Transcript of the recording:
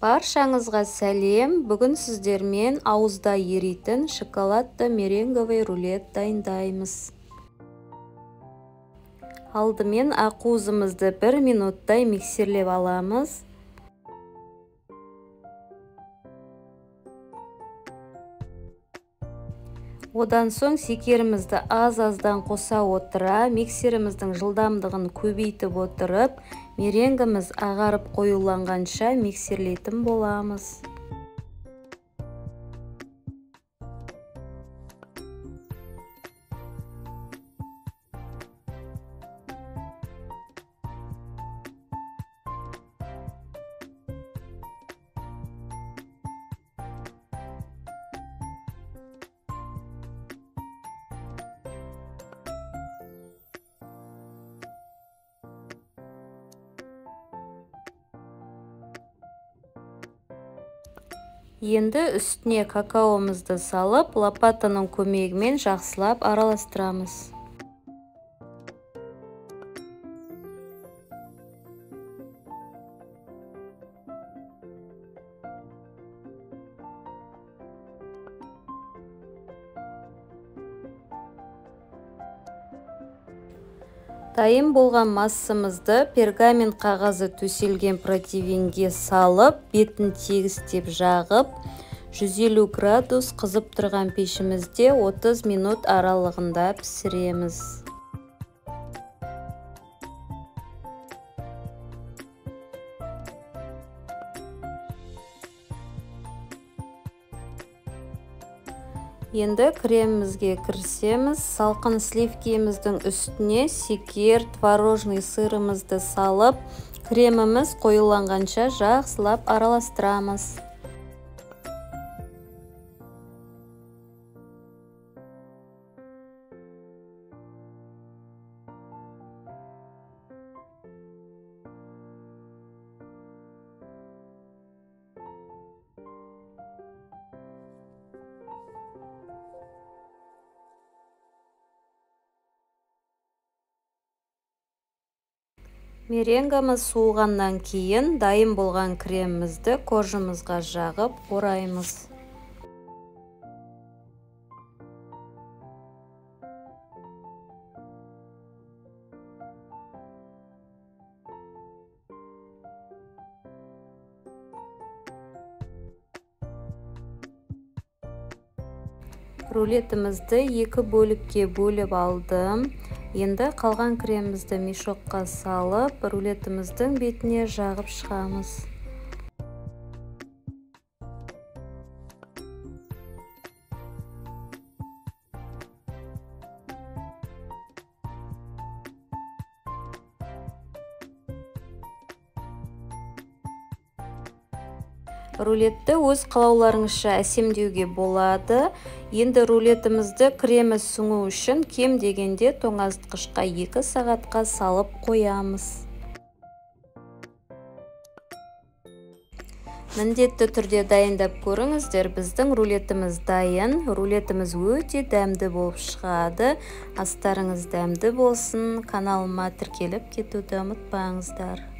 Баршаңызға сәлем. Бүгін сіздермен ауызда еритін шоколадты меренговый рулет дайындаймыз. Алдымен ақуызымызды 1 минуттай миксерлеп аламыз. Одан соң секерімізді аз-аздан қоса отыра, миксеріміздің жылдамдығын көбейтіп отырып, меренгіміз ағарып қоюланғанша миксерлейтін боламыз. Енді үстіне какаомызды салып, лопатаның көмегімен жақсылап араластырамыз. Дайын болған массамызды пергамент қағазы төселген противенге салып, бетін тегістеп жағып, 150 градус қызып тұрған пешімізде 30 минут аралығында пісіреміз. Енді кремімізге кірісеміз. Салқын сливкеміздің үстіне секер, творожный сырымызды салып, креміміз қоюланғанша жақсылап араластырамыз. Меренгамыз суығаннан кейін дайын болған кремімізді коржымызға жағып ораймыз. Рулетімізді 2 бөлікке бөліп алдым. Енді қалған кремімізді мешокқа салып, рулетіміздің бетіне жағып шығамыз. Рулетті өз қалауларыңызша әсемдеуге болады. Енді рулетімізді кремі сіңу үшін кем дегенде тоңазытқышқа 2 сағатқа салып қоямыз. Міндетті түрде дайындап көріңіздер. Біздің рулетіміз дайын. Рулетіміз өте дәмді болып шығады. Астарыңыз дәмді болсын. Каналыма тіркеліп кетуді ұмытпаңыздар.